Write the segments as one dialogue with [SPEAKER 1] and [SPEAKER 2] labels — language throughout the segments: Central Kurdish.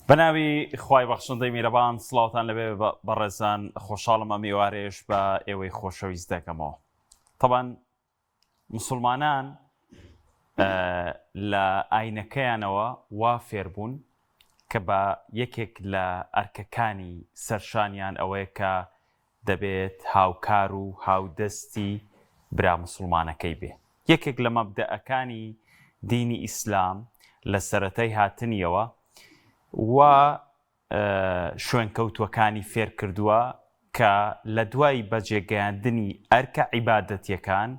[SPEAKER 1] بەناوی خوای بەخشندەی میرەبان سڵاوتان لەبێ بەڕێزان خۆشحاڵم ئەم ئێوارەیەش بە ئێوەی خۆشەویست دەکەمەوە تەبان مسلمانان لە ئاینەکەیانەوە وا فێربوون کە بە یەکێک لە ئەرکەکانی سەرشانیان ئەوەیە کە دەبێت هاوکار و هاودەستی برا موسڵمانەکەی بێ. یەکێک لە مەبدەئەکانی دینی ئیسلام لە سەرەتای هاتنیەوە وا شوێنکەوتووەکانی فێر کردووە کە لە دوای بەجێگەیاندنی ئەرکە عیبادەتیەکان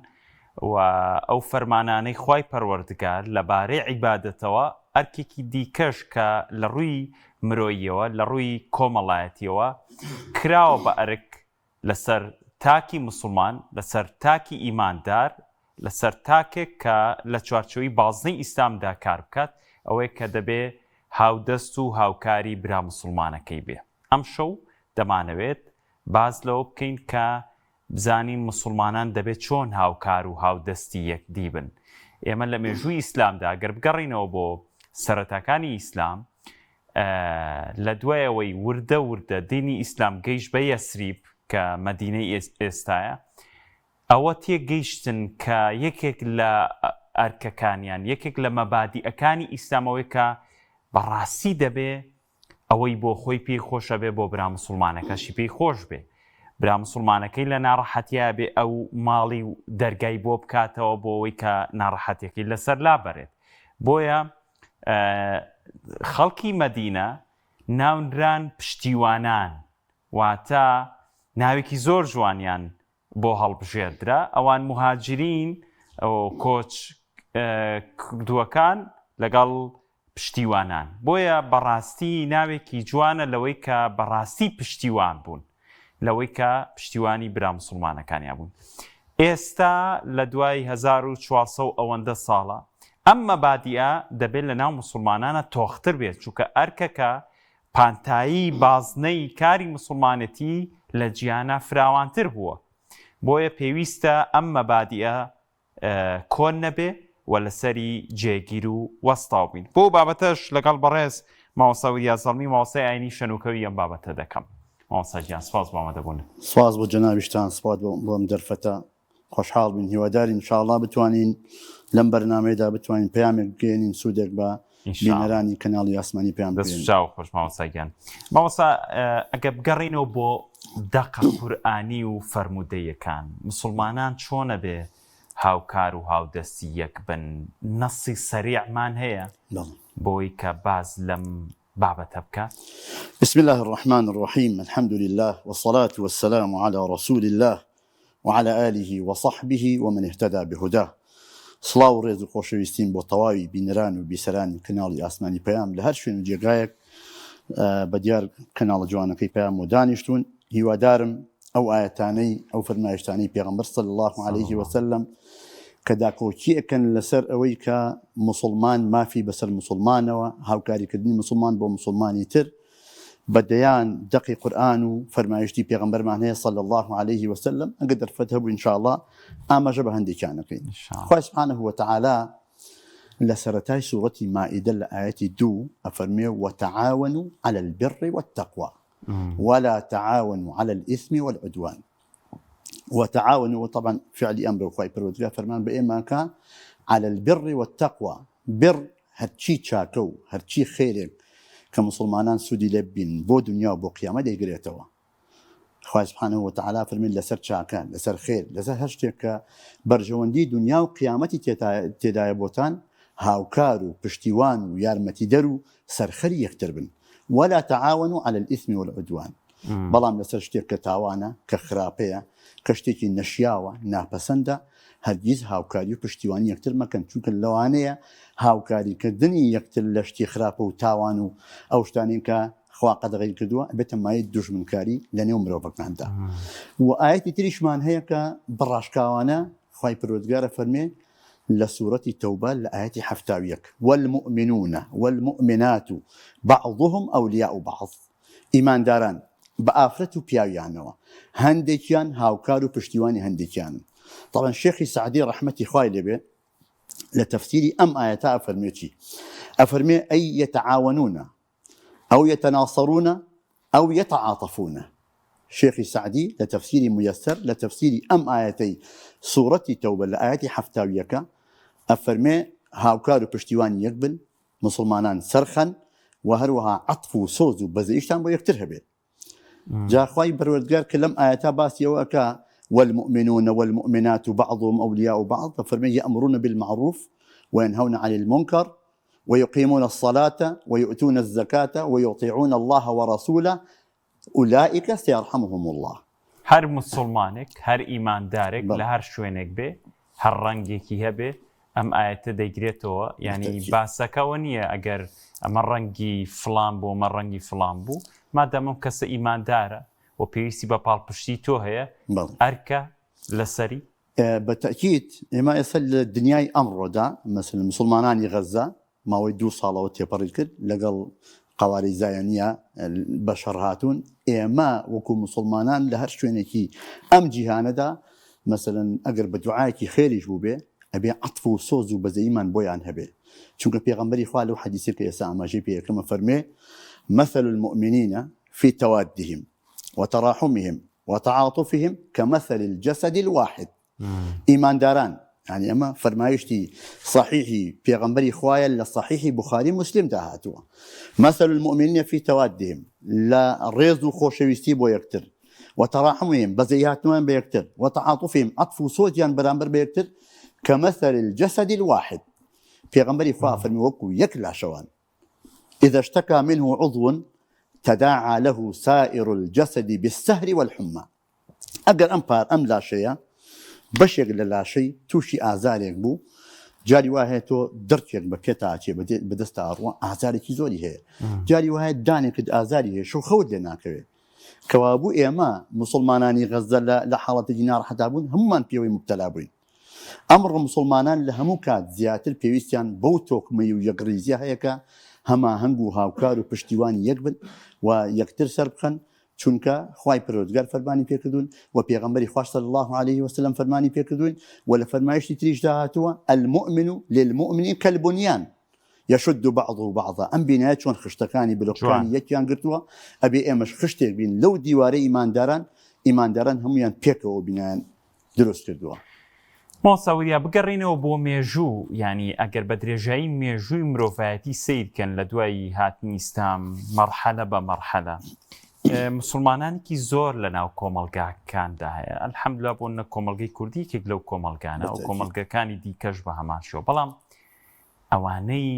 [SPEAKER 1] و ئەو فەرمانانەی خوای پەروەردگار لە بارەی عیبادەتەوە ئەرکێکی دیکەش کە لە ڕووی مرۆییەوە لە ڕووی کۆمەڵایەتیەوە کراوە بە ئەرک لەسەر تاکی موسڵمان لەسەر تاکی ئیماندار لەسەر تاکێک کە لە چوارچێوەی بازنەی ئیسلامدا کار بکات ئەوەیە کە دەبێ هاودەست و هاوکاری برا موسڵمانەکەی بێ ئەمشەو دەمانەوێت باس لەوە بکەین کە بزانین موسڵمانان دەبێت چۆن هاوکار و هاودەستی یەکدی بن. ئێمە لە مێژووی ئیسلامدا گەر بگەڕینەوە بۆ سەرەتاکانی ئیسلام لە دوای ئەوەی وردە وردە دینی ئیسلام گەیشت بە یەسریب کە مەدینەی ئێستایە ئەوە تێگەیشتن کە یەکێک لە ئەرکەکانیان یەکێک لە مەبادیئەکانی ئیسلامەوەی کە بەڕاستی دەبێ ئەوەی بۆ خۆی پێی خۆشە بێ بۆ برا مسوڵمانەکەشی پێی خۆش بێ برا مسوڵمانەکەی لە ناڕەحەتیا بێ ئەو ماڵی و دەرگای بۆ بکاتەوە بۆ ئەوەی کە ناڕەحەتەکەی لەسەر لابەرێت بۆیە خەڵکی مەدینە ناونران پشتیوانان واتە ناوێکی زۆر جوانیان بۆ هەڵبژێردرا ئەوان موهاجرین کۆچ کردووەکان لەگەڵ پشتیوانان بۆیە بەڕاستی ناوێکی جوانە لەوەی کە بەڕاستی پشتیوان بوون لەوەی کە پشتیوانی برا مسلمانەکانیان بوون ئێستا لە دوای 1400 ئەوەندە ساڵە ئەم مەبادیە دەبێت لە ناو مسلمانانە تۆختر بێت چونکە ئەرکەکە پانتایی بازنەی کاری مسوڵمانێتی لە جیهانا فراوانتر بووە، بۆیە پێویستە ئەم مەبادیئە کۆن نەبێ و لەسەری جێگیر و وەستاو بین. بۆ بابەتەش لەگەڵ بەڕێز مامۆستا وریا زەڵمی مامۆستای ئاینی شەنوکەوی ئەم بابەتە دەکەم. مامۆستا گیان سپاس بۆ ئامادەبوونت.
[SPEAKER 2] سپاس بۆ جەنابیشتان، سپاس بۆ ئەم دەرفەتە. خۆشحاڵ بین هیوادارین ان شاء اللە بتوانین لەم بەرنامەیەدا بتوانین پەیامێک بگەیەنین سوودێک بە بینەرانی کەناڵی ئاسمانی پەیام
[SPEAKER 1] دەست چاو خۆش مامۆستا گیان مامۆستا ئەگە بگەڕینەوە بۆ دەقە قورئانی و فەرموودەیەکان مسلمانان چۆنە بێ هاوکار و هاودەستی یەک بن نەسی سەریعمان هەیە بۆی کە باز لەم بابەتە بکات؟
[SPEAKER 2] بسم اللە الرحمن الرحیم الحمد للە والصلاة والسلام علی رسول اللە وعلی آله وصحبه ومن اهتدی بهداه سڵاو و ڕێز و خۆشەویستیم بۆ تەواوی بینەران و بیسەرانی کەناڵی ئاسمانی پەیام لە هەر شوێن و جێگایەک بە دیار کەناڵە جوانەکەی پەیام و دانیشتوون هیوادارم ئەو ئایەتانەی ئەو فەرمایشتانەی پێغەمبەر صلی اللە علیه وسلم کە داکۆکیەکەن لەسەر ئەوەی کە موسڵمان مافی بەسەر موسڵمانەوە هاوکاریکردنی موسڵمان بۆ موسڵمانی تر بە دەیان دەقی قورئان و فەرمایشتی پێغەمبەرمان هەیە صلی اللە علیه وسلم ئەگەر دەرفەت هەبوو ان شاء اللە ئاماژە بە هەندێکیان ئەکەین خوای سبحانه وتعالی لە سەرەتای سوڕەتی مائیدە لە ئایەتی دوو ئەفەرموێ وتعاونوا علی البر والتقوی ولا تعاونوا علی الاثم والعدوان وتعاونوا طبعا فعلی ئەمرە و خوای پەروەردگار فەرمان بە ئێمە کە علی البر والتقوی بر هەرچی چاکە و هەرچی خێرێک کە موسڵمانان سوودی لێ ببینن بۆ دنیا و بۆ قیامەت دەیگرێتەوە خوای سبحانه وتعالی فەرمی لەسەر چاکە لەسەر خێر لەسەر هەر شتێک کە بەرژەوەندی دنیا و قیامەتی تێدایە بۆتان هاوکار و پشتیوان و یارمەتیدەر و سەرخەری یەکتر بن ولا تعاونوا علی الاثم والعدوان بەڵام لەسەر شتێک کە تاوانە کە خراپەیە کە شتێکی نەشیاوە ناپەسەندە هەرگیز هاوکاری و پشتیوانی یەکتر مەکەن چونکە لەوانەیە هاوکاریکردنی یەکتر لە شتی خراپە و تاوان و ئەو شتانەی کە خوا قەدەغەی کردووە ئەبێتە مایەی دوژمنکاری لە نێو مرۆڤەکاندا و ئایەتی تریشمان هەیە کە بەڕاشکاوانە خوای پەروەردگار ئەفەرمێ لە سورەتی تەوبە لە ئایەتی 71 والمؤمنون والمؤمنات بعضهم أولياء بعض ئیمانداران بە ئافرەت و پیاویانەوە هەندێکیان هاوکار و پشتیوانی هەندێکیانن طبعا شێخی سعدی ڕەحمەتی خوای لێبێ لە تەفسیری ئەم ئایەتە ئەفەرمێ چی ئەفەرمێ ئەی یەتعاونون. أو يتناصرون أو يتعاطفون. شێخی سەعدی لە تەفسیری میسەر لە تەفسیری ئەم ئایەتەی سوڕەتی تەوبە لە ئایەتی حەفتاویەکە ئەفەرمێ هاوکار و پشتیوانی یەک بن، موسڵمانان سەرخەن و هەروەها عەتف و سۆز و بەزەیشتان بۆ یەکتر هەبێت. جا خوای پەروەردگار کە لەم ئایەتە باسی ئەوە ئەکا والمؤمنون والمؤمنات بعضهم أولياء بعض دەفەرمێ يأمرون بالمعروف وينهون عن المنكر ويقيمون الصلاة ويؤتون الزكاة ويطيعون الله ورسوله أولئك سيرحمهم الله.
[SPEAKER 1] هەر موسڵمانێک، هەر ئیماندارێک لە هەر شوێنێک بێ، هەر ڕەنگێکی هەبێ، ئەم ئایەتە دەیگرێتەوە، یانی باسەکە ئەوە نییە ئەگەر ئەمە ڕەنگی فڵان بوو، ئەمە ڕەنگی فڵان بوو، مادام ئەم کەسە ئیماندارە و پێویستی بە پاڵپشتی تۆ هەیە، ئەرکە لەسەری.
[SPEAKER 2] بە تەئکید ئێمە ئێستا لە دنیای ئەمڕۆدا مەسەلەن موسڵمانانی غەززە ماوەی دوو ساڵەوە تێپەڕی کرد لەگەڵ قەوارەی زایۆنیە بەشەڕ هاتوون، ئێمە وەکو موسڵمانان لە هەر شوێنێکی ئەم جیهانەدا مەسەلەن ئەگەر بە دوعایەکی خێریش بووبێ ئەبێ عەتف و سۆز و بەزەییمان بۆیان هەبێ چونکە پێغەمبەری خوا لەو حەدیسەی کە ئێستا ئاماژەی پێ ئەکەم ئەفەرموێ مثل المؤمنین فی توادهم وتراحمهم وتعاطفهم كمثل الجسد الواحد ئیمانداران یانی ئەمە فەرمایشتی صحیحی پێغەمبەری خوایە لە صحیحی بخاری مسلمدا هاتووە مثل المؤمنین فی توادهم لە ڕێز و خۆشەویستی بۆ یەکتر وتراحمهم بەزەیهاتنەوەیان بە یەکتر وتعاطفهم عەتف و سۆزیان بەرامبەر بە یەکتر كمثل الجسد الواحد پێغەمبەری خوا فەرمی وەکو یەک لاشەوان اذا اشتكى منه عضو تداعى له سائر الجسد بالسهر والحمى ئەگەر ئەم پار ئەم لاشەیە بەشێک لە لاشەی تووشی ئازارێک بوو جاری وا هەیە تۆ دڕکێک بە پێتا ئەچێ بەدەستا ئەڕوا ئازارێکی زۆری هەیە جاری وایە دانێکت ئازاری هەیە شەو خەوت لێ ناکەوێت کەوابوو ئێمە موسڵمانانی غەززە لە حاڵەتێکی ناڕەحەتا بوون هەمومان پێوەی مبتەلا بووین ئەمڕۆ موسڵمانان لە هەموو کات زیاتر پێویستیان بەو تۆکمەی و یەکڕیزیە هەیە کە هەماهەنگ و هاوکار و پشتیوانی یەک بن و یەکتر سەربخەن چونکە خوای پەروەردگار فەرمانی پێکردوون و پێغەمبەری خواش صلی اللە علیه وسلم فەرمانی پێکردوون و لە فەرمایشتی تریشدا هاتووە المؤمن للمؤمن كالبنيان يشد بعضه بعضا ئەم بینایە چۆن خشتەکانی بلۆکەکانی یەکیان گرتووە ئەبێ ئێمەش خشتێک بین لەو دیوارەی ئیمانداران ئیمانداران هەمویان پێکەوە بینایان دروست کردووە.
[SPEAKER 1] مامۆستا وریا بگەڕێینەوە بۆ مێژوو یانی ئەگەر بە درێژایی مێژووی مرۆڤایەتی سەیر کەن لە دوای هاتنی ئیسلام مەرحەلە بە مەرحەلە مسلمانانێکی زۆر لە ناو کۆمەڵگاکاندا هەیە الحەمدلله بۆ نە کۆمەڵگەی کوردی یەکێک لەو کۆمەڵگانە و کۆمەڵگەکانی دیکەش بە هەمان شێوە بەڵام ئەوانەی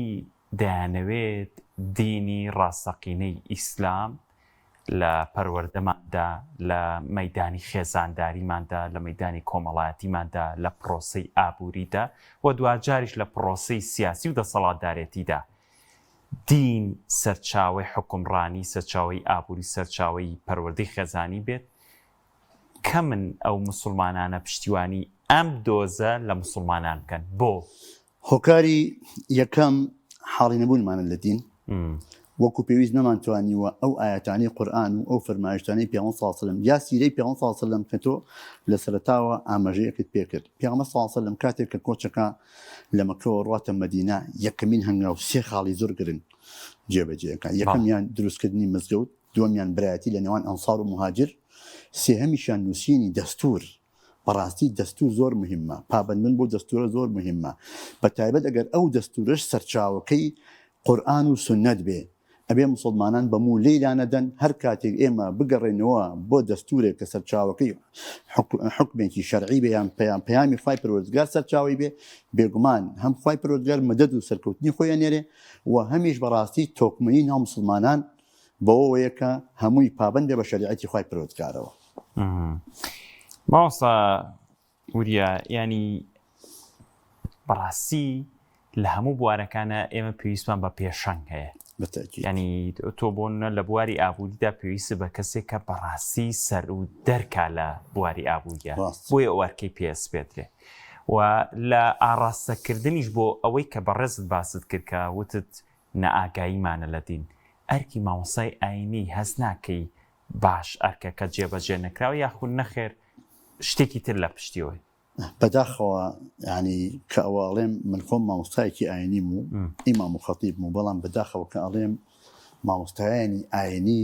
[SPEAKER 1] دەیانەوێت دینی ڕاستەقینەی ئیسلام لە پەروەردەماندا، لە مەیدانی خێزانداریماندا، لە مەیدانی کۆمەڵایەتیماندا، لە پڕۆسەی ئابووریدا و دواجاریش لە پڕۆسەی سیاسی و دەسەڵاتدارێتیدا، دین سەرچاوەی حوکمڕانی، سەرچاوەی ئابووری، سەرچاوەی پەروەردەی خێزانی بێت، کەمن ئەو موسڵمانانە پشتیوانی ئەم دۆزە لە موسڵمانان بکەن. بۆ؟
[SPEAKER 2] هۆکاری یەکەم حاڵی نەبوونمانە لە دین، وەکو پێویست نەمانتوانیوە ئەو ئایەتانەی قورئان و ئەو فەرمایشتانەی پێغەمبەر صلی اللە علیه وسلم یا سیرەی پێغەمبەر صلی اللە علیه وسلم کە تۆ لە سەرەتاوە ئاماژەیەکت پێکرد پێغەمبەر صلی اللە علیه وسلم کاتێک کە کۆچەکە لە مەککەوە ڕواتە مەدینە یەکەمین هەنگاو سێ خاڵی زۆر گرنگ جێبەجێ ئەکا یەکەمیان دروستکردنی مزگەوت دووەمیان برایەتی لە نێوان ئەنسار و موهاجر سێهەمیشیان نووسینی دەستوور بەڕاستی دەستور زۆر مهمە، پابەندبوون بەو دەستورە زۆر مهمە، بەتایبەت ئەگەر ئەو دەستورەش سەرچاوەکەی قورئان و سوننەت بێ، ئەبێ موسڵمانان بە موو لێی لانەدەن، هەر کاتێک ئێمە بگەڕێینەوە بۆ دەستورێک کە سەرچاوەکەی حوکمێکی شەرعی بێ یان پەیامی خوای پەروەردگار سەرچاوەی بێ، بێگومان هەم خوای پەروەردگار مەدەد و سەرکەوتنی خۆی ئەنێرێ و هەمیش بەڕاستی تۆکمەیی ناو موسڵمانان بەوەوەیە کە هەمووی پابەند بێ بە شەریعەتی خوای پەروەردگارەوە.
[SPEAKER 1] مامۆستا وریا یانی بەڕاستی لە هەموو بوارەکانە ئێمە پێویستمان بە پێشەنگ هەیە ینی تۆ بۆ نە لە بواری ئابووریدا پێویست بە کەسێک کە بەڕاستی سەر و دەرکا لە بواری ئابووریە بۆیە ئەو ئەرکەی پێسپێدرێ و لە ئاڕاستەکردنیش بۆ ئەوەی کە بەڕێزت باست کرد کە وتت نائاگاییمانە لە دین ئەرکی مامۆستای ئاینی هەست ناکەی باش ئەرکەکە جێبەجێ نەکراوە یاخود نەخێر شتێکی تر لە پشتیەوەی؟
[SPEAKER 2] بەداخەوە یانی کە ئەوە ئەڵێم من خۆم مامۆستایەکی ئاینیم و ئیمام و خەتیبم و بەڵام بەداخەوە کە ئەڵێم مامۆستایانی ئاینی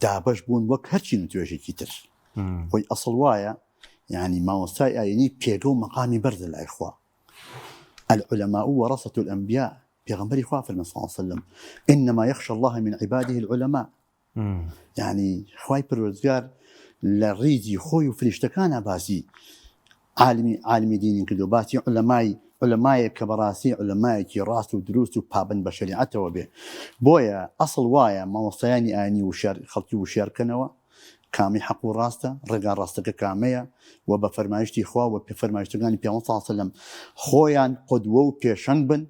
[SPEAKER 2] دابەش بوون وەک هەر چین و توێژێکی تر. خۆی ئەسڵ وایە یانی مامۆستای ئاینی پێگە و مەقامی بەرزە لای خوا. العلماء ورثة الأنبیاء پێغەمبەری خوا فەرمی صلی الله علیه وسلم انما یخشى الله من عباده العلماء یعنی خوای پەروەردگار لە ڕیزی خۆی و فریشتەکانە باسی عالمی عالمی دینی کردو باسی علەمای علەمایەک کە بەڕاستی علەمایەکی ڕاست و دروست و پابند بە شەریعەتەوە بێ بۆیە ئەسڵ وایە مامۆستایانی ئاینی وشیار خەڵکی وشیار بکەنەوە کامی حەق و ڕاستە ڕێگا ڕاستەکە کامەیە و بە فەرمایشتی خوا و فەرمایشتەکانی پێغەمبەر صلی الله علیه و سلم خۆیان قدوە و پێشەنگ بن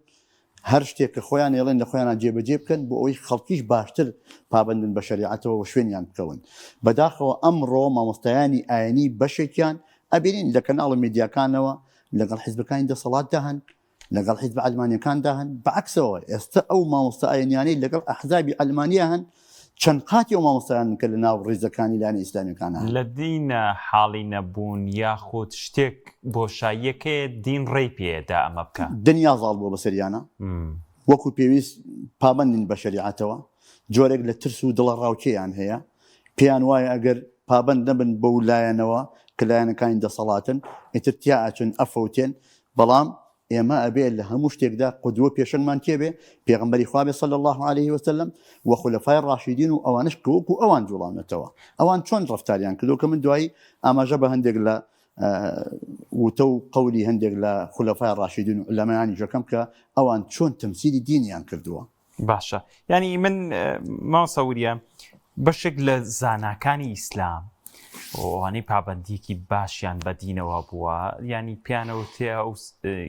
[SPEAKER 2] هەر شتێک کە خۆیان ئەیڵێن لە خۆیانا جێبەجێ بکەن بۆ ئەوەی خەڵکیش باشتر پابەند بن بە شەریعەتەوە و شوێنیان بکەون. بەداخەوە ئەمڕۆ مامۆستایانی ئاینی بەشێکیان ئەبینین لە کەناڵ و میدیاکانەوە لەگەڵ حیزبەکانی دەسەڵاتدا هەن، لەگەڵ حیزبە عەلمانیەکاندا هەن، بەعەکسەوە ئێستە ئەو مامۆستا ئاینیانەی لەگەڵ ئەحزابی عەلمانیە هەن چەند قاتی ئەو مامۆستایانن کە لە ناو ڕیزەکانی لایەنە ئیسلامیەکانا هەن.
[SPEAKER 1] لە دینە حاڵی نەبوون یاخود شتێک بۆشاییەکەیە دین ڕێی پێ دا ئەمە بکا.
[SPEAKER 2] دنیا زاڵ بووە بەسەریانا وەکو پێویست پابەند نین بە شەریعەتەوە، جۆرێک لە ترس و دڵەڕاوکێیان هەیە، پێیان وایە ئەگەر پابەند نەبن بەو لایەنەوە کە لایەنەکانی دەسەڵاتن ئیتر تیا ئەچن ئەفەوتێن، بەڵام ئێمە ئەبێ لە هەموو شتێکدا قدوە پێشەنگمان کێ بێ؟ پێغەمبەری خوا بێ صلی اللە علیه وسلم و خولەفای ڕاشیدین و ئەوانەش کە وەکو ئەوان جوڵاونەتەوە ئەوان چۆن ڕەفتاریان کردو کە من دوایی ئاماژە بە هەندێک لە وتە و قەولی هەندێک لە خولەفای ڕاشیدین و عولەمایانی ژەکەم کە ئەوان چۆن تەمسیلی دینیان کردووە.
[SPEAKER 1] باشە یانی من مامۆستا وریا بەشێک لە زاناکانی ئیسلام ئەوانەی پابندیەکی باشیان بە دینەوە بووە ینی پیانەوە تێ ئەو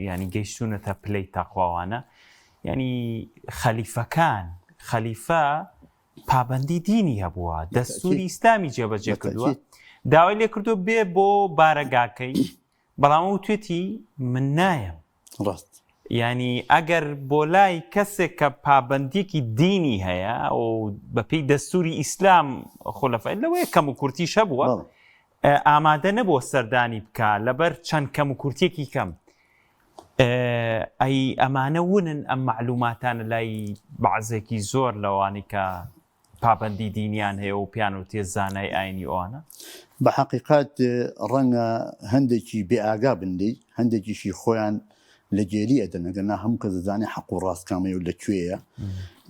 [SPEAKER 1] ینی گەیشتونەتە پلەی تاقواوانە ینی خەلیفەکان خەلیفە پابندی دینی هەبووە دەستوری ئیسلامی جێبەجێ کردووە داوای لێ کردو بێ بۆ بارەگاکەی بەڵام ئەو وتوێتی من نایەم.
[SPEAKER 2] ڕاست.
[SPEAKER 1] یانی ئەگەر بۆ لای کەسێک کە پابەندیەکی دینی هەیە و بەپێی دەستوری ئیسلام خولەفای لەوەیە کەم و کورتیش هەبووە ئامادە نەبووە سەردانی بکا لەبەر چەند کەم و کورتیەکی کەم ئەی ئەمانە ونن ئەم معلوماتانە لای بەعزێکی زۆر لەوانی کە پابەندی دینیان هەیە و پیان وتێ زانای ئاینی ئەوانە؟
[SPEAKER 2] بە حەقیقەت ڕەنگە هەندێکی بێ ئاگا بن لێی، هەندێکیشی خۆیان لە گێلی ئەدەن، ئەگەر نا هەموو کەس دەزانێ حەق و ڕاست کامەیە و لە کوێیە.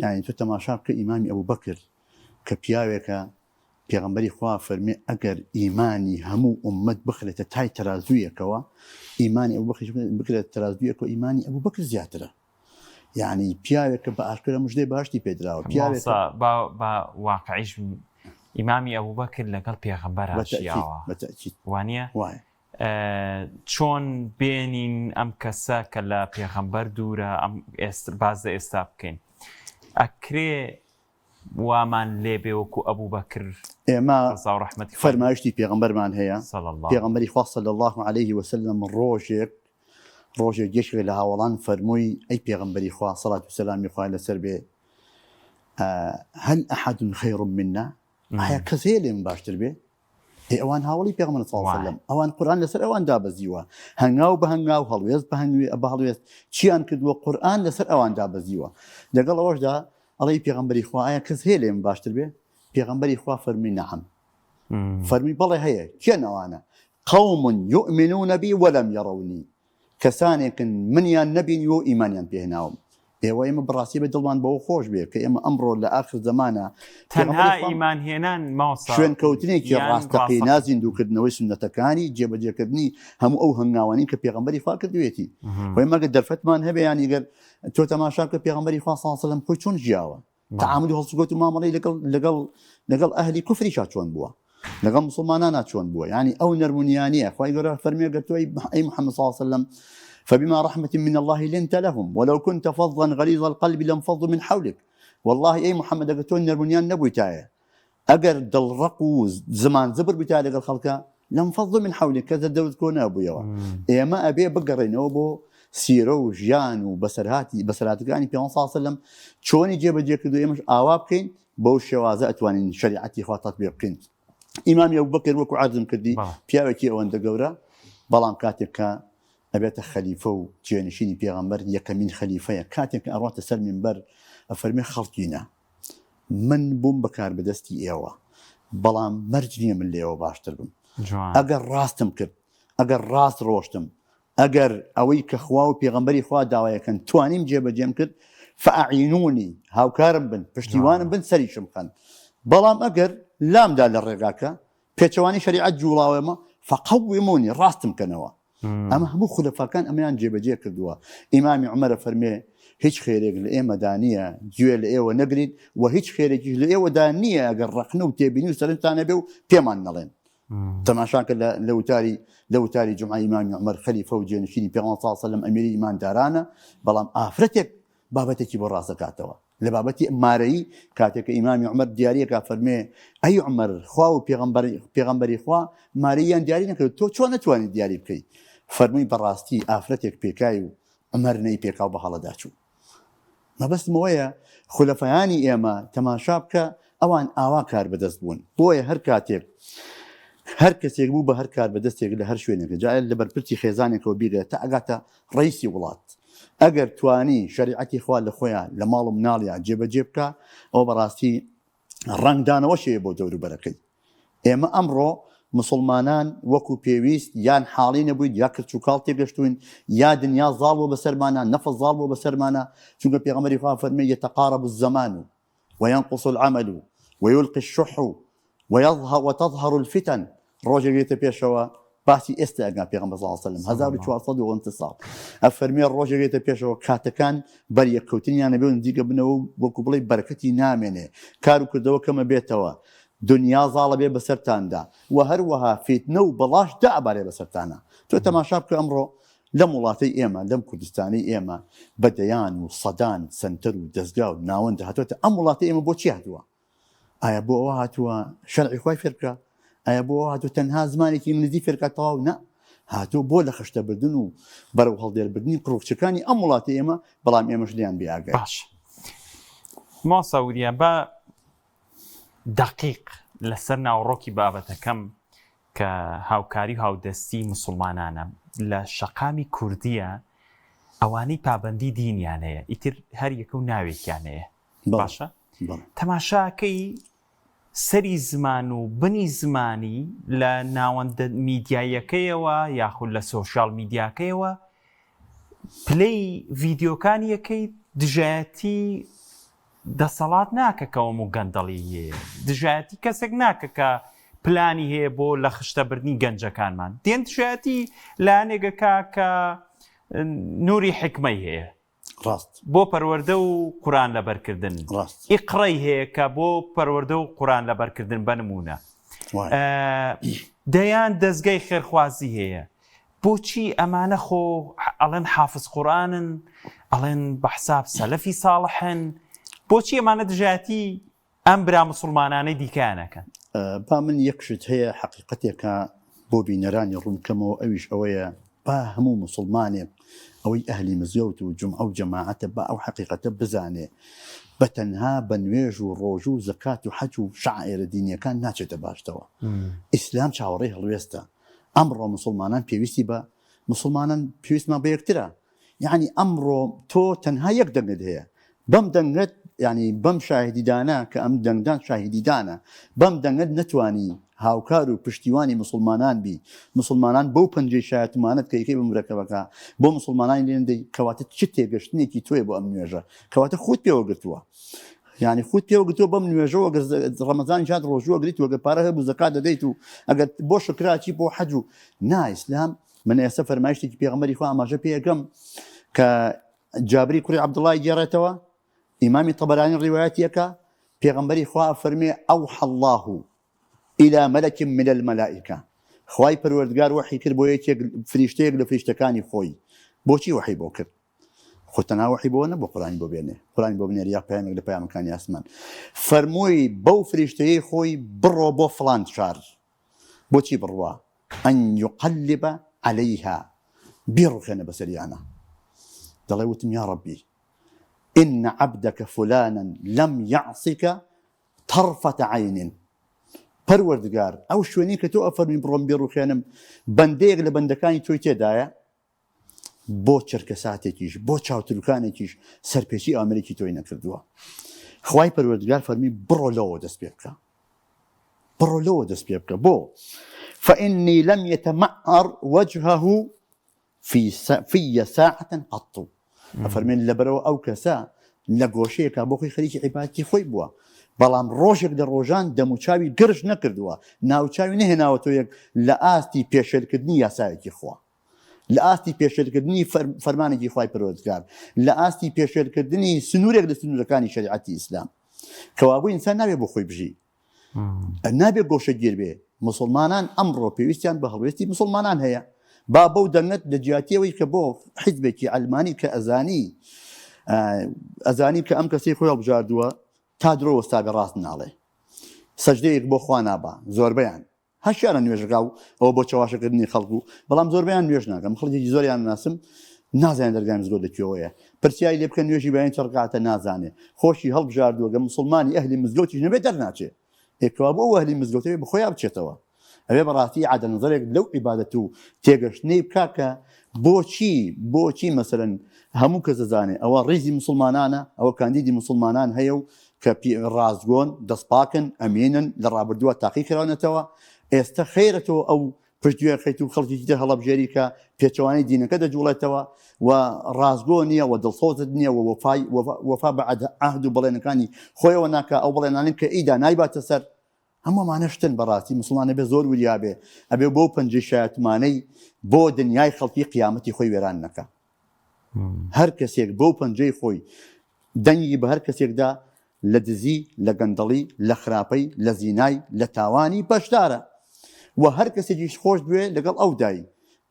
[SPEAKER 2] یانی تۆ تەماشا بکە ئیمامی ئەبوبەکر کە پیاوێکە پێغەمبەری خوا فەرمی ئەگەر ئیمانی هەموو ئوممەت بخرێتە تای تەرازوویەکەوە ئیمانی ئەبوبەکریش بکرێتە تەرازوویەکەوە ئیمانی ئەبوبەکر زیاترە. یعنی پیاوێک کە بە ئاشکرا مژدەی باشتی پێدراوە
[SPEAKER 1] پیاوێک با با واقعیش ئیمامی ئەبوبەکر لەگەڵ پێغەمبەر ژیاوە وانە
[SPEAKER 2] وایە
[SPEAKER 1] چۆن بێنین ئەم کەسە کە لە پێغەمبەر دوورە ئەم ئێستا باز لە ئێستا بکەین ئەکرێ وامان لێبێ وەکو ئەبوبەکر
[SPEAKER 2] ئێمە ڕەزا و ڕەحمەتی خوای فەرمایشتی پێغەمبەرمان هەیە
[SPEAKER 1] صلی اللە
[SPEAKER 2] پێغەمبەری خوا صلی اللە علیه وسلم ڕۆژێک ڕۆژێک یەکێک لە هاوەڵان فەرمووی ئەی پێغەمبەری خوا سەڵات و سەلامی خوای لەسەر بێ هل احد خیر منا ئایا کەس هەیە لێم باشتر بێ ئێ ئەوان هاوەڵی پێغەمبەر صلی اللە علیه وسلم ئەوان قورئان لەسەر ئەوان دابەزیوە هەنگاو بە هەنگاو هەڵوێست بە هەنگوێ بە هەڵوێست چیان کردووە قورئان لەسەر ئەوان دابەزیوە لەگەڵ ئەوەشدا ئەڵێی پێغەمبەری خوا ئایا کەس هەیە لێم باشتر بێ پێغەمبەری خوا فەرمی نەعم فەرمی بەڵێ هەیە کێن ئەوانە قوم یؤمنون بی ولم یرونی کەسانێکن منیان نەبینیوە و ئیمانیان پێ هێناوم. ئێوە ئێمە بەڕاستی بە دڵمان بەوە خۆش بێ کە ئێمە ئەمڕۆ لە ئاخر زەمانە
[SPEAKER 1] تەنها ئیمان هێنان مامۆستا
[SPEAKER 2] شوێنکەوتنێکی
[SPEAKER 1] یان
[SPEAKER 2] ڕاستەقینە
[SPEAKER 1] ڕاستەقینە.
[SPEAKER 2] زیندووکردنەوەی سوننەتەکانی جێبەجێکردنی هەموو ئەو هەنگاوانەی کە پێغەمبەری خوا کردوویەتی خۆ ئێمە گەر دەرفەتمان هەبێ یانی گەر تۆ تەماشا بکە پێغەمبەری خوا صلی اللە علیه و سلم خۆی چۆن ژیاوە تەعاملی هەڵسوکەوت و مامەڵەی لەگەڵ لەگەڵ لەگەڵ ئەهلی کوفریشا چۆن بووە لەگەڵ مسلمانانا چۆن بووە یعنی ئەو نەرمونیانە خوای گەورە فەرمێ گەر تۆ ئەی محمد صلی الله علیه وسلم فبما رحمة من الله لنت لهم ولو كنت فظا غليظ القلب لانفضوا من حولك والله ئەی محمد ئەگەر تۆ نەرمونیان نەبوویتایە ئەگەر دڵڕەق و زمان زبر بوویتایە لەگەڵ خەڵکە لانفضوا من حولك کەس لە دەورت کۆ نابوویەوە ئێمە ئەبێ بگەڕێنەوە بۆ سیرە و ژیان و بەسەرهاتی بەسەرهاتەکانی پێغەمبەر صلی اللە علیه وسلم چۆنی جێبەجێ کردو ئێمەش ئاوا بکەین بەو شێوازە ئەتوانین شەریعەتی خوا تەتبیق بکەین ئیمامی ئەبوبەکر وەکو عەرزم کردی پیاوێکی ئەوەندە گەورە بەڵام کاتێک کە ئەبێتە خەلیفە و جێنشینی پێغەمبەر یەکەمین خەلیفەیە کاتێک کە ئەڕاتە سەر مینبەر ئەفەرمێ خەڵکینە. من بووم بە کاربەدەستی ئێوە بەڵام مەرج نییە من لێوە باشتر بم ئەگەر ڕاستم کرد ئەگەر ڕاست ڕۆشتم ئەگەر ئەوەی کە خوا و پێغەمبەری خوا داوایەکەن توانیم جێبەجێم کرد فأعینونی هاوکارم بن پشتیوانم بن سەریشم خەن بەڵام ئەگەر لامدا لە ڕێگاکە پێچەوانی شەریعەت جوڵاوەمە فقومونی ڕاستم کەنەوە ئەمە هەموو خولەفاکان ئەمەیان جێبەجێ کردووە ئیمامی عومەرە فەرمێ هیچ خێرێک لە ئێمەدا نییە گوێ لە ئێوە نەگرین و هیچ خێرێکیش لە ئێوەدا نییە ئەگەر ڕەخنە و تێبینی و سەرنجتان هەبێ و پێمان نەڵێن تەماشاکە لە وتاری لە وتاری جمعە ئیمامی عومەر خەلیفە و جێنشینی پێغەمبەر صلی الله علیه و سلم ئەمیری ئیماندارانە بەڵام ئافرەتێک بابەتێکی بۆ ڕاست دەکاتەوە لە بابەتی مارەیی کاتێک کە ئیمامی عومەر دیاریەکە فەرمێ ئەی عومەر خوا و پێغەمبەری خوا مارەییان دیاری نەکرد تۆ چۆن نەتوانیت دیاری بکەیت فەرمووی بەڕاستی ئافرەتێک پێکای و عومەر نەی پێکا و بە هەڵەدا چوو مەبەستم ئەوەیە خولەفایانی ئێمە تەماشا بکە ئەوان ئاوا کار بەدەست بوون بۆیە هەر کاتێک هەر کەسێک بوو بە هەر کار بەدەستێک لە هەر شوێنێکە جا لە بەرپرسی خێزانێکەوە بیرە تا ئەگاتە ڕەیسی وڵات ئەگەر توانی شەریعەتی خوا لە خۆیان لە ماڵ و مناڵیان جێبەجێ بکا ئەوە بەڕاستی ڕەنگدانەوەش هەیە بۆ دەوروبەرەکەی ئێمە ئەمڕۆ مسلمانان وەکو پێویست یان حاڵی نەبووین یا کرچ و کاڵ تێگەشتوین یا دنیا زاڵ بۆ بەسەرمانە نەفس زاڵ بۆ بەسەرمانە چونکە پێغەمبەری خوا فەرمی يتقارب الزمان وينقص العمل ويلقي الشح ويظهر وتظهر الفتن ڕۆژێک دێتە پێشەوە باسی ئێستا ئەگا پێغەمبەر صلی الله علیه و سلم 1400 وەنتە ساڵ ئەفەرمێ ڕۆژێک دێتە پێشەوە کاتەکان بەر یەککەوتنیان نەبێ و نزیکە بنەوە و وەکو بڵێ بەرەکەتی نامێنێ کار و کردەوە کەمە بێتەوە دنیا زاڵە بێ بەسەرتاندا و هەروەها فیتنە و بەڵاش دابارێ بەسەرتانە تۆ تەماشا بکە ئەمڕۆ لەم وڵاتەی ئێمە، لەم کوردستانەی ئێمە بە دەیان و سەدان سەنتەر و دەزگا و ناوەند هاتووەتە ئەم وڵاتەی ئێمە بۆچی هاتووە؟ ئایا بۆ ئەوە هاتووە شەرعی خوای فێر بکا؟ ئایا بۆ ئەوە هاتووە تەنها زمانێکی ئینگلیزی فێر بکا تەواو؟ نا، هاتووە بۆ لە خشتە بردن و بەرەو هەڵدێر بردنی کوڕ و کچەکانی ئەم وڵاتەی ئێمە، بەڵام ئێمەش لێیان بێ ئاگاین.
[SPEAKER 1] باشە مامۆستا وریا با دەقیق لەسەر ناوەڕۆکی بابەتەکەم کە هاوکاری و هاودەستی موسڵمانانە لە شەقامی کوردیە ئەوانەی پابەندی دینیان هەیە ئیتر هەر یەکە و ناوێکیان هەیە باشە تەماشاکەی سەری زمان و بنی زمانی لە ناوەندە میدیاییەکەیەوە یاخود لە سۆشیال میدیاکەیەوە پلەی ڤیدیۆکانی یەکەی دژایەتی دەسەڵات ناکە کە وەموو گەندەڵی هەیە، دژایەتی کەسێک ناکە کە پلانی هەیە بۆ لە خشتە بردنی گەنجەکانمان، دێن دژایەتی لایەنێک ئەکا کە نوری حیکمەی هەیە
[SPEAKER 2] ڕاست
[SPEAKER 1] بۆ پەروەردە و قورئان لەبەرکردن،
[SPEAKER 2] ڕاست
[SPEAKER 1] ئیقڕەی هەیە کە بۆ پەروەردە و قورئان لەبەرکردن بە نموونە دەیان دەزگای خێرخوازی هەیە بۆچی ئەمانە خۆ ئەڵێن حافز قورئانن ئەڵێن بە حساب سەلەفی ساڵحن بۆچی ئەمانە دژایەتی ئەم برا مسوڵمانانەی دیکەیان ئەکەن؟
[SPEAKER 2] با من یەک شت هەیە حەقیقەتێکە بۆ بینەرانی ڕوون بکەمەوە ئەویش ئەوەیە با هەموو موسڵمانێک ئەوەی ئەهلی مزگەوت و جومعە و جەماعەتە با ئەو حەقیقەتە بزانێ بە تەنها بە نوێژ و ڕۆژوو و زەکات و حەج و شەعائیرە دینیەکان ناچێتە باشتەوە ئیسلام چاوەڕێی هەڵوێستە ئەمڕۆ موسڵمانان پێویستی بە موسڵمانان پێویستمان بە یەکترە یعنی ئەمڕۆ تۆ تەنها یەک دەنگت هەیە بەم دەنگت ینی بەم شاهدیدانە کە ئەم دەنگدان شاهدیدانە بەم دەنگت نەتوانی هاوکار و پشتیوانی مسلمانان بی مسلمانان بەو پەنجەی شایەتمانەت کە یەکەی بە مرەکەبەکە بۆ مسلمانانی لێندەی کەواتە چ تێگەشتنێکی تۆیە بۆ ئەم نوێژە کەواتە خۆت پێوە گرتووە یانی خوت پێوە گرتووە بەم نوێژەوە گەر ڕەمەزان جات ڕۆژووە گریت وەگەر پارە هەبوو زەکات دەدەیت و ئەگەر بۆ شکراچی بۆ حەج و نا ئیسلام من ئێستا فەرمایشتێکی پێغەمبەری خوا ئاماژە پێ ئەکەم کە جابری کوڕی عەبدوڵڵای گێڕێتەوە ئیمامی طبرانی ڕیوایەتیەکە پێغەمبەری خوا فەرمێ ئەوحى الله إلى ملك من الملائكة خوای پەروەردگار وەحی کرد بۆ یەکێک فریشتەیەک لە فریشتەکانی خۆی بۆچی وەحی بۆ کرد خۆ تەنها وەحی بۆ نەبوو قورئانی بۆ بێنێ قورئانی بۆ بنێری یا پەیامێک لە پەیامەکانی ئاسمان فەرمووی بەو فریشتەیەی خۆی بڕۆ بۆ فڵان شار بۆچی بڕوا أن يقلب عليها بیڕوخێنە بەسەریانە دەڵێ وتم یا ربی إن عبدك فلانا لم يعصك طرفة عين پەروەردگار ئەو شوێنەی کە تۆ ئەفەرمی بڕۆم بیڕوخێنم بەندەیەک لە بەندەکانی تۆی تێدایە بۆ چرکەساتێکیش، بۆ چاوتروکانێکیش سەرپێچی ئامرێکی تۆی نەکردووە. خوای پەروەردگار فەرمی بڕۆ لەوە دەست پێ بکە بڕۆ لەوە دەست پێ بکە بۆ فإني لم يتمعر وجهه في في ساعة قط ئەفەرمێن لەبەرەوە ئەو کەسە لە گۆشەیەکە بۆ خۆی خەریکی عیبادەتی خۆی بووە بەڵام ڕۆژێک لە ڕۆژان دەموچاوی گرژ نەکردووە ناوچاوی نەهێناوەتەوە یەک لە ئاستی پێشێلکردنی یاسایەکی خوا لە ئاستی پێشێلکردنی فەرمانێکی خوای پەروەردگار، لە ئاستی پێشێلکردنی سنوورێک لە سنوورەکانی شەریعەتی ئیسلام. کەوابوو ئینسان نابێ بۆ خۆی بژی، نابێ گۆشەگیر بێ. موسڵمانان ئەمڕۆ پێویستیان بە هەڵوێستی موسڵمانان هەیە. با بەو دەنگەت لە جیاتی ئەوەی کە بۆ حیزبێکی عەلمانی کە ئەزانی ئەزانی کە ئەم کەسەی خۆی هەڵبژاردووە تا درۆ وەستابێ ڕاست ناڵێ، سەجدەیەک بۆ خوا نابا، زۆربەیان هەشیانە نوێژەکە و ئەوە بۆ چەواشەکردنی خەڵک و بەڵام زۆربەیان نوێژ ناکەم خەڵکێکی زۆریان ناسم نازانێت دەرگای مزگەوت لە کوێوەیە پرسیاری لێ بکەن نوێژی بەیانی چەند ڕکاتە نازانێ خۆشی هەڵبژاردووە گە مسلمانی ئەهلی مزگەوتیش نەبێت دەرناچێ ئێ کەوابوو ئەو ئەهلی مزگەوتە بێ بەخۆیا بچێتەوە ئەوێ بەڕاستی ئیعادە نەزەرێک لەو عیبادەت و تێگەشتنەی بکا کە بۆچی بۆچی مەسەلەن هەموو کەس دەزانێ ئەوە ڕیزی مسلمانانە ئەوە کاندیدی مسلمانان هەیە و کە ڕاستگۆن، دەستپاکن، ئەمینن، لە ڕابردووە تاقی کراونەتەوە، ئێستە خێرە تۆ ئەو پشتگوێ خەیت و خەڵکێکی تر هەڵەبژێری کە پێچەوانەی دینەکە دەجوڵێتەوە و ڕاستگۆ نییە و دڵسۆزت نییە و وەفای وەفا بە عەهد و بەڵێنەکانی خۆیەوە ناکا، ئەو بەڵێنانەی کە ئیدا نایباتە سەر. هەموو ئەمانە شتن بەڕاستی موسڵمان ئەبێ زۆر وریا بێ، ئەبێ بەو پەنجەی شایەتمانەی بۆ دنیای خەڵکی قیامەتی خۆی وێران نەکا. هەر کەسێک بەو پەنجەی خۆی دەنگی بە هەر کەسێکدا لە دزی، لە گەندەڵی، لە خراپەی، لە زینای، لە تاوانی بەشدارە و هەر کەسێکیش خۆش بوێ لەگەڵ ئەودای.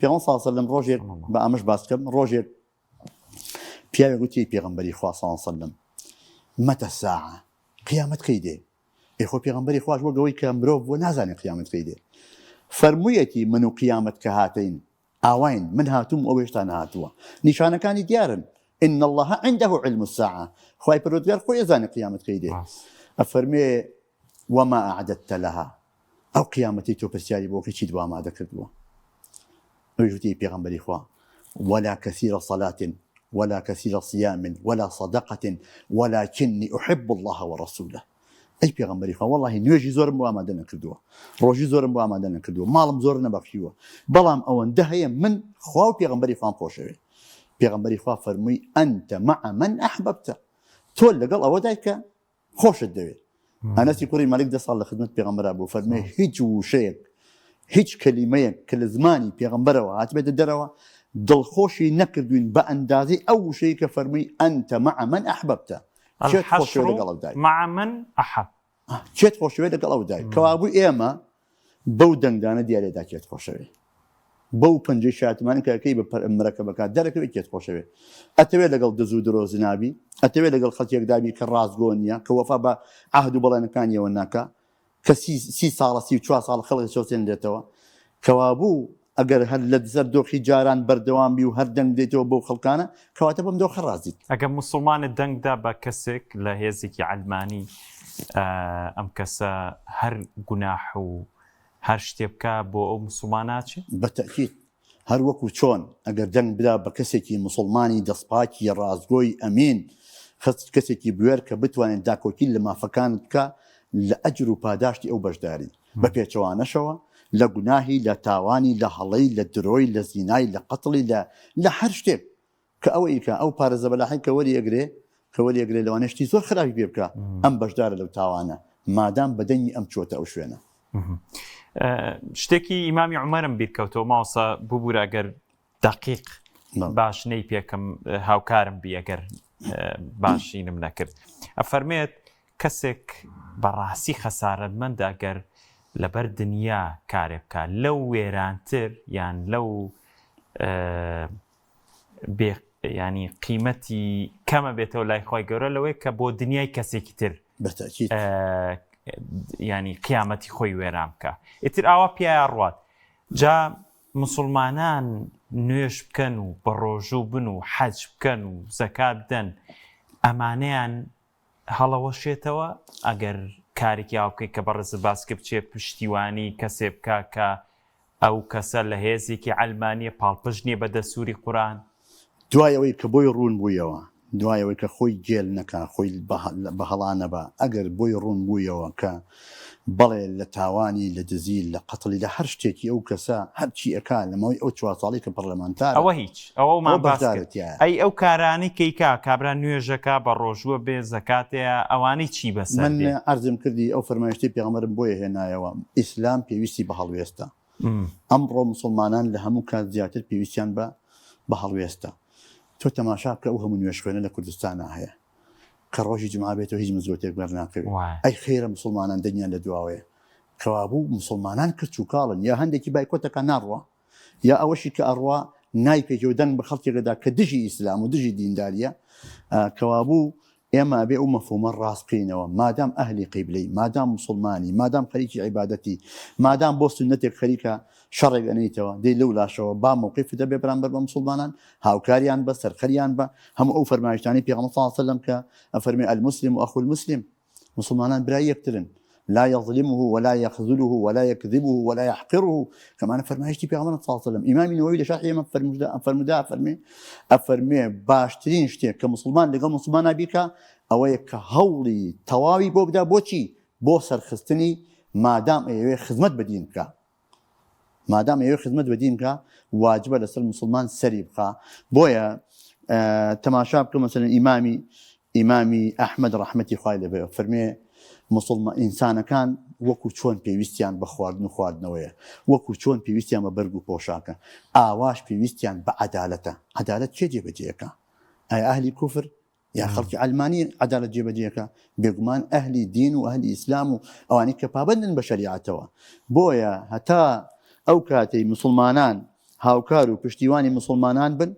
[SPEAKER 2] پێغەمبەر صلی اللە علیە و سلم ڕۆژێک بە ئەمەش باس بکەم ڕۆژێک پیاوێک وتی ئەی پێغەمبەری خوا صلی اللە علیە و سلم متى الساعە قیامەت کەی دێ؟ ئێ خۆ پێغەمبەری خواش وەک ئەوەی کە مرۆڤ بووە نازانێ قیامەت کەی دێ. فەرموویەتی من و قیامەت کە هاتین ئاواین من هاتووم و ئەو هێشتا نەهاتووە نیشانەکانی دیارن ان اللە عنده علم الساعە خوای پەروەردگار خۆی ئەزانێ قیامەت کەی دێ ئەفەرموێ وما اعددت لها ئەو قیامەتەی تۆ پرسیاری بۆ کەی چیت بۆ ئامادە کردووە ئەویش وتی ئەی پێغەمبەری خوا ولا كثير صلاة ولا كثير صيام ولا صدقة ولكني أحب الله ورسوله ئەی پێغەمبەری خوا وەڵاهی نوێژی زۆرم بۆ ئامادە نەکردووە ڕۆژی زۆرم بۆ ئامادە نەکردووە ماڵم زۆر نەبەخشیوە بەڵام ئەوەندە هەیە من خوا و پێغەمبەری خوام خۆشەوێ پێغەمبەری خوا فەرمووی أنت مع من أحببت تۆ لەگەڵ ئەوەدای کە خۆشت دەوێت ئەنەسی کوڕی مەلیک دە ساڵ لە خدمەت پێغەمبەرا بوو فەرمووی هیچ وشەیەک هیچ کەلیمەیەک کە لە زمانی پێغەمبەرەوە هاتبێتە دەرەوە دڵخۆشی نەکردوین بە ئەندازەی ئەو وشەی کە فەرمووی أنت مع من أحببت کێت خۆشەوێ لەگەڵ ئەودای
[SPEAKER 1] مع من أحب
[SPEAKER 2] کێت خۆشەوێ لەگەڵ ئەودای کەوابوو ئێمە بەو دەنگدانە دیارێدا کێت خۆشەوێ بەو پەنجەی شایەتمانی کە ئەکەی بە مرەکەبەکە دەرەکەوێت کێت خۆشەوێ ئەتەوێت لەگەڵ دز و درۆزنابی ئەتەوێت لەگەڵ خەڵکێکدابی کە ڕاستگۆ نییە کە وەفا بە عهد و بەڵێنەکانیەوە ناکا کە سی ساڵە 34 ساڵ خەڵک چەوسێنرێتەوە کەوابوو ئەگەر هەر لە سەر دۆخی جاران بەردەوام بی و هەر دەنگ بدەیتەوە بەو خەڵکانە، کەواتە بەم دۆخە ڕازیت.
[SPEAKER 1] ئەگەر موسڵمانت دەنگ دا بە کەسێک لە هێزێکی عەلمانی، ئەم کەسە هەر گوناح و هەر شتێ بکا بۆ ئەو موسڵمان ناچێ؟
[SPEAKER 2] بە تەئکید. هەر وەکو چۆن ئەگەر دەنگ بدا بە کەسێکی موسڵمانی دەستپاکی ڕاستگۆی ئەمین، کەسێکی بوێر کە بتوانێت داکۆکی لە مافەکانت بکا، لە ئەجر و پاداشتی ئەو بەشداری. بە پێچەوانەشەوە لە گوناهی، لە تاوانی، لە هەڵەی، لە درۆی، لە زینای، لە قەتڵی، لە لە هەر شتێک کە ئەوە ئیکا، ئەو پارە زەبەلاحەی کە وەری ئەگرێ، کە وەری ئەگرێ لەوانەیە شتی زۆر خراپی پێ بکا، ئەم بەشدارە لەو تاوانە، مادام بە دەنگی ئەم چووەتە ئەو شوێنە.
[SPEAKER 1] شتێکی ئیمامی عومەرم بیر کەوتەوە مامۆستا ببورە ئەگەر دەقیق باش نەی پێکم هاوکارم بی ئەگەر باشینم نەکرد ئەفەرمێت کەسێک بەڕاستی خەسارەتمەندە گەر لەبەر دنیا کارێ بکا لەو وێرانتر یان لەو بێ ینی قیمەتی کەمە بێتەوە لای خی گەورە لەوەی کە بۆ دنیای کەسێکی تر
[SPEAKER 2] بەتەکیید
[SPEAKER 1] ینی قیامەتی خۆی وێران بکە ئیتر ئاوا پیایا ڕوات جا مسلمانان نوێژ بکەن و بەڕۆژوو بن و حەج بکەن و زەکات بدەن ئەمانەیان هەڵەوەشێتەوە ئەگەر کارێکی ئاوا بکەی کە بەڕێزت باس کرد بچێ پشتیوانی کەسێ بکا کە ئەو کەسە لە هێزێکی عەلمانیە پاڵپشت نیە بە دەستوری قورئان.
[SPEAKER 2] دوای ئەوەی کە بۆی ڕوون بوویەوە. دوای ئەوەی کە خۆی گێل نەکا، خۆی بە هەڵا نەبا، ئەگەر بۆی ڕوون بوویەوە کە بەڵێ لە تاوانی، لە دزی، لە قەتڵی، لە هەر شتێکی ئەو کەسە هەرچی ئەکا لە ماوەی ئەو چوار ساڵەی کە پەڕلەمانتارە،
[SPEAKER 1] ئەوە هیچ، ئەوەمان
[SPEAKER 2] ئەوە
[SPEAKER 1] باس
[SPEAKER 2] بەشدارە
[SPEAKER 1] کرد.
[SPEAKER 2] تیایا.
[SPEAKER 1] ئەی ئەو کارانەی کە ئەیکا، کابرا نوێژەکا، بە ڕۆژووە بێ، زەکاتەیە، ئەوانەی چی بەسەر
[SPEAKER 2] من
[SPEAKER 1] دێ؟
[SPEAKER 2] عەرزم کردی ئەو فەرمایشتەی پێغەمبەرم بۆیە هێنایەوە، ئیسلام پێویستی بە هەڵوێستە. ئەمڕۆ موسڵمانان لە هەموو کات زیاتر پێویستیان بە بە هەڵوێستە. تۆ تەماشا بکە ئەو هەموو نوێژخوێنە لە کوردستانا هەیە کە ڕۆژی جومعە بێتەوە هیچ مزگەوتێک بەرناکەوێ. ئەی خێرە موسڵمانان دەنگیان لە دواوەیە. کەوابوو موسڵمانان کرچ و کاڵن یا هەندێکی بایکۆتەکە ناڕوا یا ئەوەشی کە ئەڕوا نایپێکێ و دەنگ بە خەڵکێک دەدا کە دژی ئیسلام و دژی دینداریە. کەوابوو ئێمە ئەبێ ئەو مەفهومە ڕاست بکەینەوە، مادام ئەهلی قیبلەی، مادام موسڵمانی، مادام خەریکی عیبادەتی، مادام بۆ سوننەتێک خەریکە شەڕێک ئەنێیتەوە، دەی لەو لاشەوە با مەوقیفت هەبێ بەرامبەر بە موسڵمانان، هاوکاریان بە، سەرخەریان بە، هەموو ئەو فەرمایشتانەی پێغەمبەر صلی اللە علیە وسلم کە ئەفەرموێ المسلم اخو المسلم، موسڵمانان برای یەکترن، لا یظلمه ولا یخذله ولا یکذبه ولا یحقره، کە ئەمانە فەرمایشتی پێغەمبەرن صلی اللە علیە وسلم. ئیمامی نەوەوی لە شەرحی ئەمە فەرموودە فەرموودە ئەفەرموێ ئەفەرموێ باشترین شتێک کە موسڵمان لەگەڵ موسڵمانا بیکا ئەوەیە کە هەوڵی تەواوی بۆ بدا بۆچی؟ بۆ سەرخستنی مادام ئەیەوێ خزمەت بە دین بکا. مادام ئەیەوێ خزمەت بە دین بکا واجبە لەسەر موسڵمان سەری بخا بۆیە تەماشا بکە مەسەلەن ئیمامی ئیمامی ئەحمەد ڕەحمەتی خوای لێ بێ فەرمێ موسڵما ئینسانەکان وەکو چۆن پێویستیان بە خواردن و خواردنەوەیە وەکو چۆن پێویستیان بە بەرگ و پۆشاکە ئاواش پێویستیان بە عەدالەتە عەدالەت کێ جێبەجێەکە ئایا ئەهلی کوفر یا خەڵکی عەلمانی عەدالەت جێبەجێکە؟ بێگومان ئەهلی دین و ئەهلی ئیسلام و ئەوانەی کە پابەندن بە شەریعەتەوە. بۆیە هەتا ئەو کاتەی موسڵمانان هاوکار و پشتیوانی موسڵمانان بن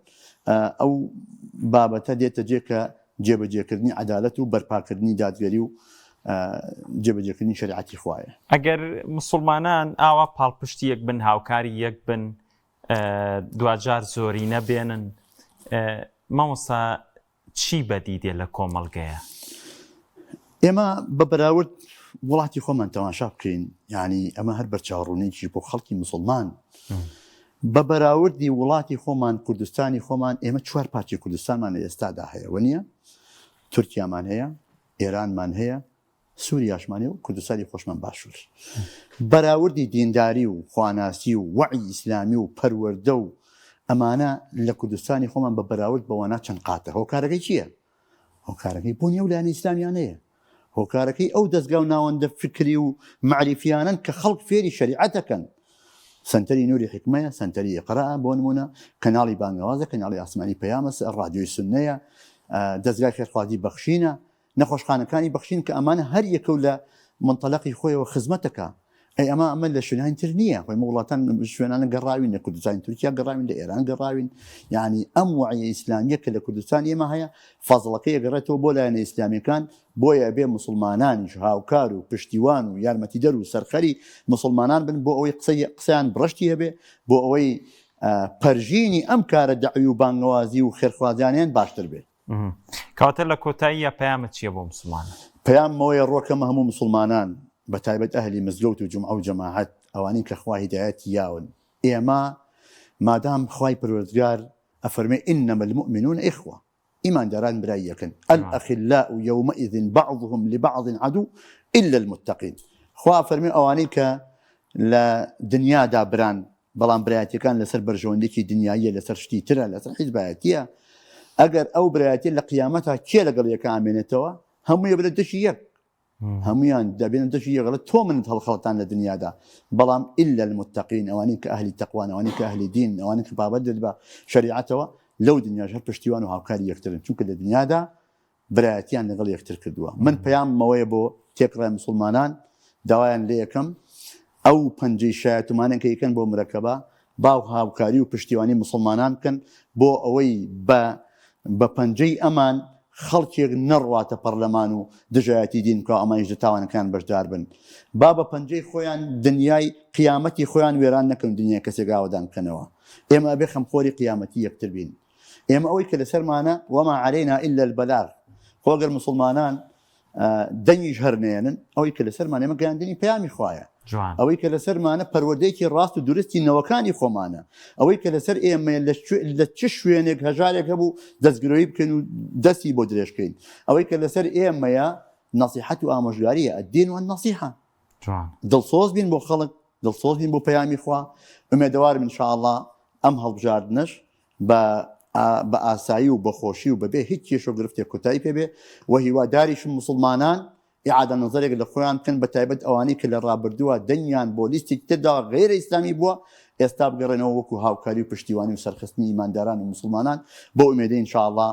[SPEAKER 2] ئەو بابەتە دێتە جێ کە جێبەجێکردنی عەدالەت و بەرپاکردنی دادگەری و جێبەجێکردنی شەریعەتی خوایە.
[SPEAKER 1] ئەگەر موسڵمانان ئاوا پاڵپشتی یەک بن، هاوکاری یەک بن، دواجار زۆرینە بێنن مامۆستا چی بەدی دێ لە کۆمەڵگەیە؟
[SPEAKER 2] ئێمە بە بەراورد وڵاتی خۆمان تەماشا بکەین یعنی ئەمە هەر بەرچاوڕوونێکی بۆ خەڵکی مسلمان بە بەراوردی وڵاتی خۆمان کوردستانی خۆمان ئێمە چوار پارچەی کوردستانمان لە ئێستادا هەیە وە نییە تورکیامان هەیە ئێرانمان هەیە سوریاشمان هەیە و کوردستانی خۆشمان باشوور. بەراوردی دینداری و خواناسی و وەعی ئیسلامی و پەروەردە و ئەمانە لە کوردستانی خۆمان بە بەراورد بەوانە چەند قاتە. هۆکارەکەی چییە؟ هۆکارەکەی بوونی ئەو لایەنە ئیسلامیانەیە. هۆکارەکەی ئەو دەزگا و ناوەندە فکری و مەعریفیانەن کە خەڵک فێری شەریعەت دەکەن. سەنتەری نوری حیکمەیە، سەنتەری ئیقرا بۆ نمونە، کەناڵی بانگەوازە، کەناڵی ئاسمانی پەیامە، ڕادیۆی سوننەیە، دەزگای خێرخوازی بەخشینە، نەخۆشخانەکانی بەخشین کە ئەمانە هەر یەکەو لە مونتەلەقی خۆیەوە خزمەتەکا ئەی ئەمە ئەمە لە شوێنانی تر نییە خۆی وڵاتان شوێنانە گەڕاوین لە کوردستانی تورکیا گەڕاوین لە ئێران گەڕاوین یعنی ئەم وعیە ئیسلامیە کە لە کوردستان ئێمە هەیە فەزڵەکەی ئەگەڕێتەوە بۆ لایەنە ئیسلامیەکان بۆیە ئەبێ موسڵمانانیش هاوکار و پشتیوان و یارمەتیدەر و سەرخەری موسڵمانان بن بۆ ئەوەی قسەی قسەیان بڕشتی هەبێ بۆ ئەوەی پەرژینی ئەم کارە دەعوی و بانگەوازی و خێرخوازیانیان باشتر بێت.
[SPEAKER 1] کەواتە لە کۆتاییە پەیامت چییە بۆ مسوڵمانان؟
[SPEAKER 2] پەیامم ئەوەیە ڕۆکەمە هەموو مسوڵمانان بە تایبەت ئەهلی مزگەوت و جومعە و جەماعەت ئەوانەی کە خوا هیدایەتی یاون ئێمە مادام خوای پەروەردگار ئەفەرمێ انما المؤمنون اخوە ئیمانداران برای یەکن الاخلاء یومئذ بعضهم لبعض عدو الا المتقین خوا ئەفەرمێ ئەوانەی کە لە دنیادا بران بەڵام برایەتیەکان لەسەر بەرژەوەندیەکی دنیاییە لەسەر شتی ترە لەسەر حیزبایەتیە ئەگەر ئەو برایەتیە لە قیامەتا کێ لەگەڵ یەکە ئامێنێتەوە هەمووی بێنە دژی یەک هەمویان دەبێنە دژی یەک تۆ منت هەڵخەڵتان لە دنیادا بەڵام إلا المتقین ئەوانەی کە ئەهلی تەقوان ئەوانەی کە ئەهلی دین ئەوانەی کە پابەندن بە شەریعەتەوە لەو دنیاش هەر پشتیوان و هاوکاری یەکترن چونکە لە دنیادا برایەتیان لەگەڵ یەکتر کردووە من پەیامم ئەوەیە بۆ تێکڕای مسوڵمانان داوایان لێ ئەکەم ئەو پەنجەی شایەتومانە کە یکەن بۆ مرەکەبە با هاوکاری و پشتیوانی مسوڵمانان بکەن بۆ ئەوەی بە بە پەنجەی ئەمان خەڵکێک نەڕواتە پەرلەمان و دژایەتی دین بکە ئەمانیش لە تاوانەکان بەشدار بن با بە پەنجەی خۆیان دنیای قیامەتی خۆیان وێران نەکەن دنیای کەسێک ئاوەدان بکەنەوە ئێمە ئەبێ خەمخۆری قیامەتی یەکتر بین ئێمە ئەوەی کە لەسەرمانە وما علينا إلا البلاغ خۆ گەر مسلمانان دەنگیش هەر نێنن ئەوەی کە لەسەرمان ئێمە گەیاندنی پەیامی خوایە.
[SPEAKER 1] جوان.
[SPEAKER 2] ئەوەی کە لەسەرمانە پەروەردەیەکی ڕاست و دروستی نەوەکانی خۆمانە. ئەوەی کە لەسەر ئێمەیە لە لە چ شوێنێک هەژارێک هەبوو دەستگرۆیی بکەین و دەستی بۆ درێژ کەین. ئەوەی کە لەسەر ئێمەیە نەسیحەت و ئامۆژگارییە، الدین والنصیحە.
[SPEAKER 1] جوان.
[SPEAKER 2] دڵسۆز بین بۆ خەڵک، دڵسۆز بین بۆ پەیامی خوا. ئومێدەوارم ان شاء اللە ئەم هەڵبژاردنەش بە بە ئاسایی و بە خۆشی و بەبێ هیچ کێشە و گرفتێک کۆتایی پێ بێ و هیواداریشم موسڵمانان ئیعادە نەزەرێک لە خۆیان بکەن بە تایبەت ئەوانەی کە لە ڕابردووە دەنگیان بۆ لیستێکی تر داوە غەیرە ئیسلامی بووە ئێستا بگەڕێنەوە وەکو هاوکاری و پشتیوانی و سەرخستنی ئیمانداران و موسڵمانان بەو ئومێدەی ان شاء اللە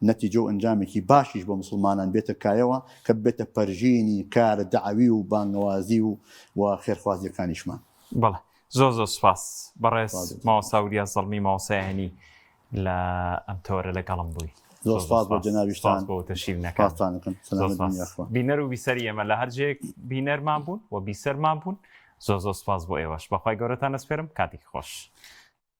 [SPEAKER 2] نەتیجە و ئەنجامێکی باشیش بۆ موسڵمانان بێتە کایەوە کە ببێتە پەرژینی کارە دەعەوی و بانگەوازی و و خێرخوازیەکانیشمان.
[SPEAKER 1] بەڵێ زۆر زۆر سوپاس بەڕێز مامۆستا وریا زەڵمی مامۆستای ئاینی لە ئەم تەوەرە لەگەڵم بووی.
[SPEAKER 2] زۆر سپاس بۆ جەنابیشتان.
[SPEAKER 1] سپاس بۆ وتە شیرینەکان.
[SPEAKER 2] سپاستان ئەکەم.
[SPEAKER 1] زۆر
[SPEAKER 2] سەلامەت بن
[SPEAKER 1] سپاس.
[SPEAKER 2] یاخوا.
[SPEAKER 1] بینەر و بیسەری ئێمە لە هەر جێیەک بینەرمان بوون و بیسەرمان بوون زۆر زۆر سپاس بۆ ئێوەش. بەخوای گەورەتان ئەسپێرم کاتێکی خۆش.